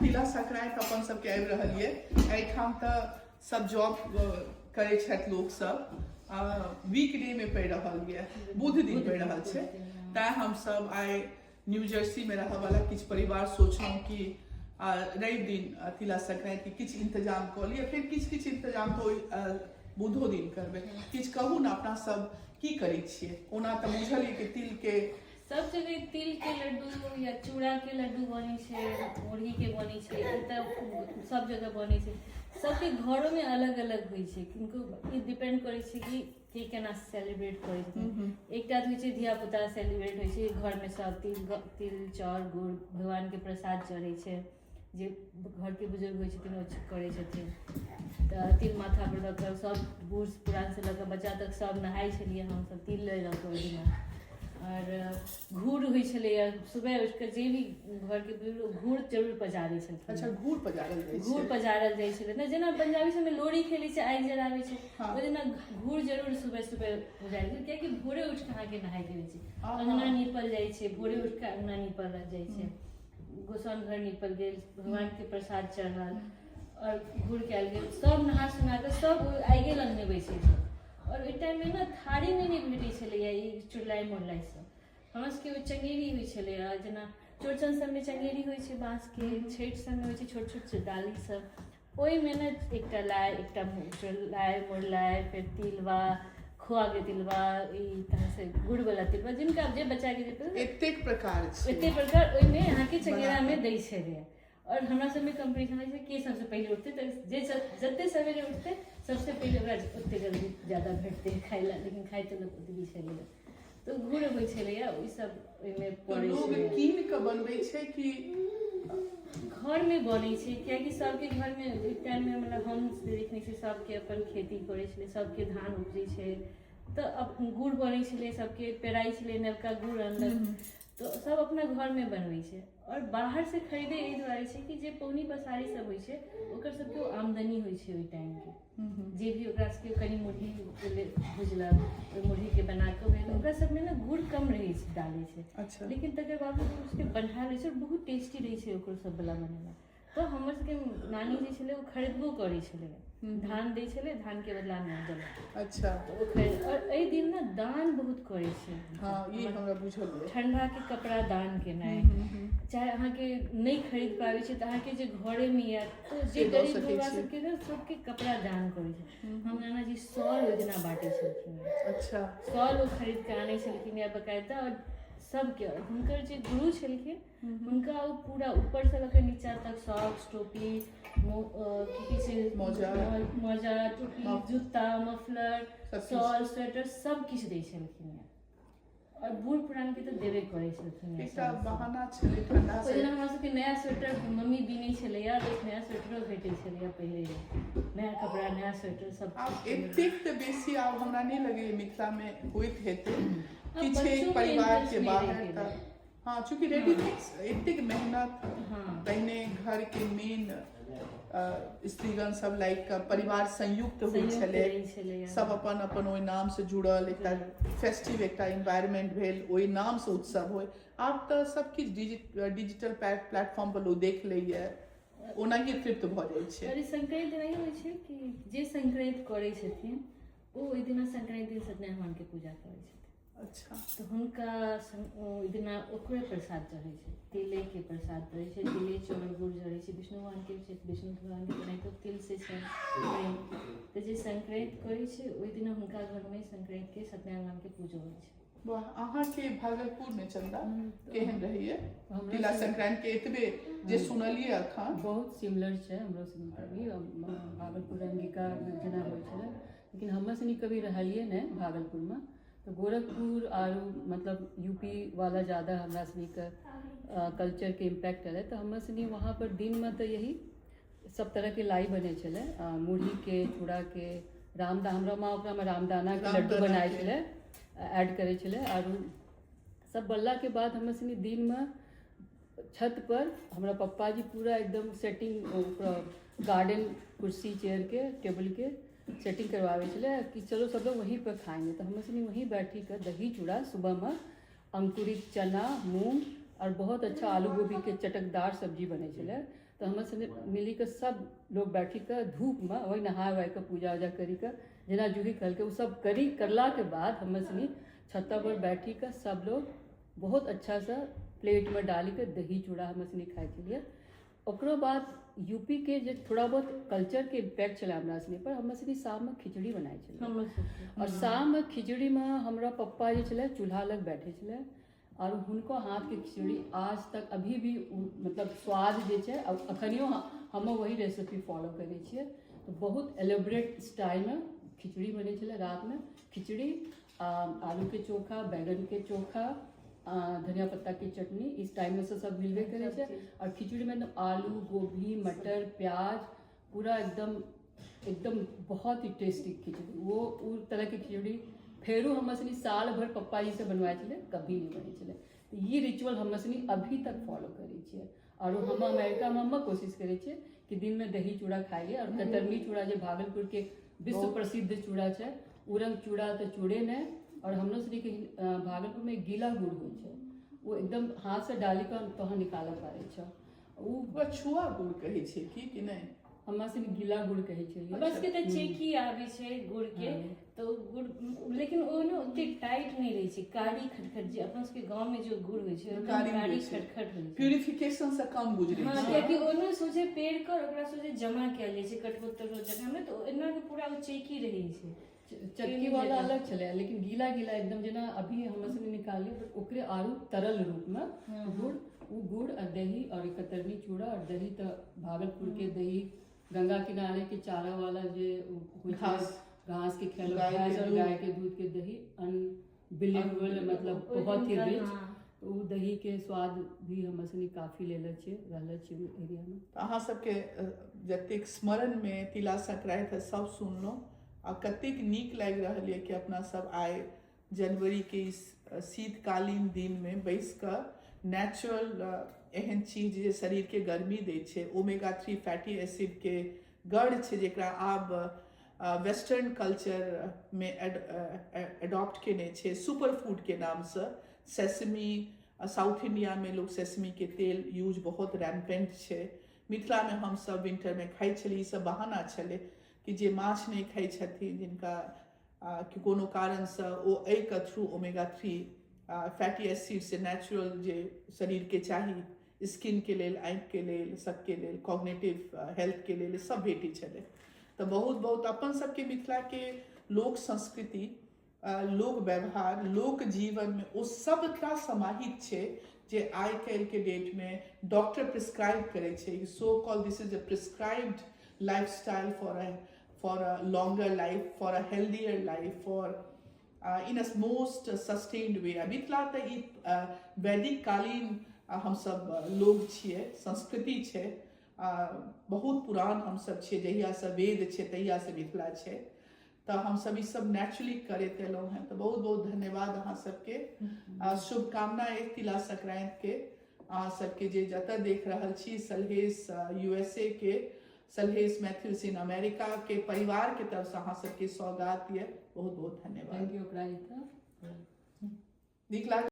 तिला संक्रांति अपन सबके आबि रहल ये। एहिठाम तऽ सब जॉब करै छथि लोक सब, वीक डे में पड़ि रहल ये, बुध दिन पड़ि रहल छै। तैं हमसब आइ न्यू जर्सी में रहऽ वाला किछु परिवार सोचलहुँ कि रवि दिन तिला संक्रांति के किछु इंतजाम कऽ लिअ, फेर किछु किछु इंतजाम तऽ ओहि बुधो दिन करबै। किछु कहू ने, अपना सब की करै छियै? ओना तऽ बुझल ये कि तिल के सब जगह तिल के लड्डू या चूड़ा के लड्डू बनै छै, मुरही के बनै छै, ई तऽ सब जगह बनै छै। सबके घरो में अलग अलग होइ छै, किनको ई डिपेंड करै छै कि के केना सेलिब्रेट करै छै। एकटा तऽ होइ छै धिया पुता सेलिब्रेट होइ छै घरमे, सब तिल तिल चाउर गुड़ भगवानके प्रसाद चढ़ै छै, जे घरके बुजुर्ग होइ छथिन ओ करै छथिन। तऽ तिल माथा पर लऽ कऽ सब बूढ़ पुरानसँ लऽ कऽ बच्चा तक सब नहाइ छलियै हमसब तिल लऽ लऽ कऽ ओहि दिना। आओर घूर होइ छलैया, सुबह उठि कऽ जे भी घरके बुजुर्ग घूर जरूर पजारै छलखिन। अच्छा, घूर पजारल जाइ छै? घूर पजारल जाइ छलै ने, जेना पंजाबी सबमे लोहड़ी खेलै छै, आगि जराबै छै, ओहि दिना घूर जरूर सुबह सुबह पजारल छै, कियाकि भोरे उठि कऽ अहाँके नहायके रहै छै। अङ्गना नीपल जाइ छै, भोरे उठि कऽ अङ्गना नीपल जाइ छै, गोसाउन घर नीपल गेल, भगवानके प्रसाद चढ़ल आओर घूर कयल गेल। सब नहा सुना कऽ सब ओहि आगिए लगमे बैसै छै। आओर ओहि टाइममे ने थारीमे नहि भेटै छलैए ई चुड़लाइ मुड़लाइ सब, हमरा सबके ओ चंगेरी होइ छलैए। जेना चौड़चन सबमे चंगेरी होइ छै बाँसके, छठि सबमे होइ छै छोट छोट डाली सब, ओहिमे ने एकटा लाइ, एकटा लाइ मुरलाइ, फेर तिलबा, खोआके तिलबा, ई तहन से गुड़वला तिलबा, जिनका जे बच्चाके जे एतेक प्रकार छै, एतेक प्रकार ओहिमे अहाँके चंगेरामे दै छलैए। आओर हमरा सबमे कम्पीटिशन होइ छै, के सबसँ पहिले उठतै, तऽ जे जते सवेरे उठतै सबसँ पहिले, ओकरा ओते जल्दी ज्यादा भेटतै खाइ लए। लेकिन खाइ तऽ लोक ओतबी छलैए। तऽ घूर होइ छलैए, ओहि सब ओहिमे पड़ै लोग छलैए। कीन कऽ बनबै छै कि घरमे बनै छै? कियाकि सबके घरमे ओहि टाइममे, मतलब हम देखने छी, सबके अपन खेती करै छलै, सबके धान उपजै छै, तऽ गुड़ बनै छलै, सबके पेराइ छलै, नवका गुड़ अनलक, तऽ सब अपना घरमे बनबै छै। आओर बाहरसँ खरीदै एहि दुआरे छै कि जे पौनी पसारी सब होइ छै, ओकर सबके ओ आमदनी होइ छै ओहि टाइमके, जे भी ओकरा सबके कनि मुरही भुजलक, ओहि मुरहीके बना कऽ भेल। ओकरा सबमे ने गुड़ कम रहै छै, डालै छै। लेकिन तकर बावजूद उसके बनायल होइ छै आओर बहुत टेस्टी रहै छै ओकर सब वला बनेला। तऽ हमर सबके नानी जे छलै ओ खरीदबो करै छलै, धान दै छलै, धानके बदलामे देलक। तऽ ओ खरीद। आओर एहि दिन ने दान बहुत करै छै। हँ, ई हमरा बुझल यऽ। ठंडाके कपड़ा दान केनाइ, चाहे अहाँके नहि खरीद पाबै छै तऽ अहाँके जे घरेमे यऽ तऽ जे से दऽ गरीब सकै गुरबा छी। सबके ने सबके कपड़ा दान करै छै। हम नानाजी शॉल ओहि दिना बाँटै छलखिन हेँ। शॉल ओ खरीद कऽ आनै छलखिन या बकायदा आओर सबके। आओर हुनकर जे गुरु छलखिन, हुनका ओ पूरा ऊपरसँ लऽ कऽ नीचा तक सॉक्स, टोपी, की कहै छै, मोजा, मोजा, टोपी, जूता, मफलर, सब किछु। शॉल, स्वेटर सब किछु दै छलखिन हेँ। आओर बूढ़ पुरानके तऽ देबे करै छलखिन हेँ। एकटा सब। बहाना छलै ठंडा ओहि से। दिना हमरा सबके नया स्वेटर मम्मी बीनै छलैया तऽ नया स्वेटरो भेटै छलैया पहिरे लए, नया कपड़ा, नया स्वेटर सब। आब एतेक तऽ बेसी आब हमरा नहि लगैया मिथिलामे होइत हेतै। किछु बच्चोमे एक परिवार के interest नहि बाहर रहि तऽ गेलै। हँ, चूँकि रेडीमेड एतेक मेहनत, पहिने घर के मेन स्त्रीगण सब लागि कऽ परिवार संयुक्त होइ संयुक्त छलै, रहै छलैया। सब अपन अपन ओहि नाम से जुड़ल, एकटा फेस्टिव एकटा इन्वायरमेंट भेल, ओहि नाम से उत्सव होइ। आब तऽ सब किछु डिजिटल प्लेटफॉर्म पर लोक देख लैए, ओनाहिए तृप्त भऽ जाइ छै। आओर ई संक्रांति एनाही होइ छै कि जे संक्रांति करै छथिन ओ ओहि दिना संक्रांति दिन सत्यनारायण भगवानके पूजा करै छथिन। तऽ हुनका ओहि दिना ओकरे प्रसाद चढ़ै छै, तिलेके प्रसाद चढ़ै छै, तिले चाउर गुड़ चढ़ै छै। विष्णु भगवानके छै, विष्णु भगवानके तेनाहितो तिल से छै प्रेम। तऽ जे संक्रांति करै छै ओहि दिना हुनका घरमे संक्रांतिके सत्यनारायण भगवानके पूजो होइ छै। वाह! अहाँके भागलपुरमे चन्दा केहन रहैए हमरा तिला संक्रांति के? एतबे जे सुनलियै अखन। बहुत सिमिलर छै हमरो सबके भी भागलपुर अंगिका जेना होइ छलै, लेकिन हमर सनी कभी रहलियै नहि भागलपुरमे, तऽ गोरखपुर आरो मतलब यूपी वाला ज्यादा हमरा सनीके कल्चरके इम्पैक्ट एलै। तऽ हमर सनी वहाँ पर दिनमे तऽ यही सब तरहके लाइ बनै छलै, मुरहीके, चूड़ाके, रामदा, हमरा माँ ओकरामे रामदानाके लड्डू बनाइ रामदानाके। छलै, ऐड करै छलै। आरो सब बनलाके बाद हमर सनी दिनमे छत पर हमरा पप्पा जी पूरा एकदम सेटिंग, ओकरा गार्डन, कुर्सी चेयरके, टेबलके सेटिंग करवाबै छलै कि चलो सब लोग वहीं पर खाएंगे। तऽ हमर सनी वहीं बैठी कऽ दही चूड़ा सुबहमे, अंकुरित चना, मूँग आओर बहुत अच्छा आलू गोभीके चटकदार सब्जी बनै छलै। तऽ हमर सब मिली कऽ सब लोग बैठी कऽ धूपमे वही नहाय उहाय कऽ पूजा उजा करी कऽ, जेना जूही कहलकै, ओ सब करी करलाके बाद हमर सनी छत्ता पर बैठी कऽ सब लोग बहुत अच्छासँ प्लेटमे डाली कऽ दही चूड़ा हमर सनी खाइ छलियै। ओकरो बाद यूपी के जे थोड़ा बहुत कल्चर के इम्पैक्ट छलै हमरा सनी पर, हमर सनी शाममे खिचड़ी बनाइ छलै। हमरो सबके। आओर शाममे खिचड़ीमे हमरा पप्पा जे छलै चूल्हा लग बैठे छलै आओर हुनको हाथके खिचड़ी आज तक अभी भी मतलब स्वाद जे छै, अखनियो हम वही रेसिपी फॉलो करै छियै। तऽ बहुत एलेबरेट स्टाइलमे खिचड़ी बनै छलै रातमे, खिचड़ी, आलूके चोखा, बैगनके चोखा, धनिया पत्ताके चटनी, इस टाइममे से सब मिलबे करै छै। आओर खिचड़ीमे एकदम आलू, गोभी, मटर, प्याज पूरा एकदम एकदम बहुत ही टेस्टी खिचड़ी। वो ओ तरहके खिचड़ी फेरो हमर सनी साल भरि पप्पा जी से बनवाइ छलै, कभी नहि बनै छलै। तऽ ई रिचुअल हमर सनी अभी तक फॉलो करै छियै। आओर हम अमेरिकामे हम कोशिश करै छियै कि दिनमे दही चूड़ा खाइए आओर कतरनी चूड़ा, जे भागलपुरके विश्व प्रसिद्ध चूड़ा छै, ओ रंग चूड़ा तऽ चूड़े नहि। आओर हमरो सनीके भागलपुरमे गीला गुड़ होइ छै, ओ एकदम हाथसँ डाली कऽ तहन निकालऽ पड़ै छै ओ। ओकरा छुआ गुड़ कहै छै की कि नहि? हमरा सनी गीला गुड़ कहै छै। हमरा सबके तऽ चेकी आबै छै गुड़ के, तऽ ओ गुड़ लेकिन ओ ने ओते टाइट नहि रहै छै, कारी खटखट। जे अपन सबके गाँव में जो गुड़ होइ छै, एकदम कारी कारी होइ छै। खटखट होइ छै। प्यूरिफिकेशन से कम गुजरै हँ छै। कियाकि ओ ने सोझे पेड़ कर ओकरा सोझे जमा कयल जाइ छै कटबो तटबो जगह मे, तऽ ओ एना के पूरा ओ चेकी रहै छै। चक्की वाला अलग छलै, लेकिन गीला गीला एकदम जेना अभी हमर सबने निकाललियै, बट ओकरे आरू तरल रूपमे गुड़, ओ गुड़ और दही और कतरनी चूड़ा और दही। तऽ भागलपुर के दही, गंगा किनारे के चारा वाला जे होइ छै, घास। घास के खेलो गाय के भैंस और दूध। गाय के दूध के दही अनबिलीवेबल, मतलब ओहि बहुत ही दिनका, रिच। हँ। ओ दही के स्वाद भी हमर सनी काफी लेले छियै, रहले छियै ओहि एरियामे। तऽ अहाँ सबके जतेक स्मरणमे तिला संक्रांति है सब सुनलहुँ आ कतेक नीक लागि रहल यऽ कि अपना सब आइ जनवरीके इस शीतकालीन दिनमे बैस कऽ नेचुरल एहन चीज जे शरीरके गर्मी दै छै, ओमेगा 3 फैटी एसिडके गढ़ छै, जेकरा आब वेस्टर्न कल्चरमे एडॉप्ट केने छै सुपर फूडके नामसँ। सेसमी, साउथ इंडियामे लोग सेसमीके तेल यूज बहुत रैम्पेंट छै। मिथिलामे हमसब विंटरमे खाइ छलियै। ई सब बहाना छलै कि जे माछ नहि खाइ छथिन, जिनका कि कोनो कारणसँ, ओ एहिके थ्रू ओमेगा 3 फैटी एसिड से नेचुरल जे शरीरके चाही, स्किनके लेल, आँखिके लेल, सबके लेल, कॉग्नेटिव हेल्थके लेल, सब भेटै छलै। तऽ बहुत बहुत अपन सबके मिथिलाके लोक संस्कृति, लोक व्यवहार, लोक जीवनमे ओ सबटा समाहित छै जे आइ काल्हिके डेटमे डॉक्टर प्रिस्क्राइब करै छै। So call this is a prescribed lifestyle for a longer life, for a healthier life, for in a most sustained way. आ मिथिला तऽ ई वैदिक कालीन हमसब लोग छियै, संस्कृति छै, बहुत पुरान हमसब छियै। जहियासँ वेद छै तहियासँ मिथिला छै। तऽ हमसब ई सब नेचुरली करैत एलहुँ हेँ। तऽ बहुत बहुत धन्यवाद अहाँ सबके। शुभकामना अछि तिला संक्रांतिके अहाँ सबके, जे जतऽ देख रहल छी। सलहेश यूएसए के, सलहेश मैथिल्स इन अमेरिका के परिवार के तरफ से अहाँ सबके सौगात ये। बहुत बहुत धन्यवाद। Thank you अपराजिता। नीक लागल।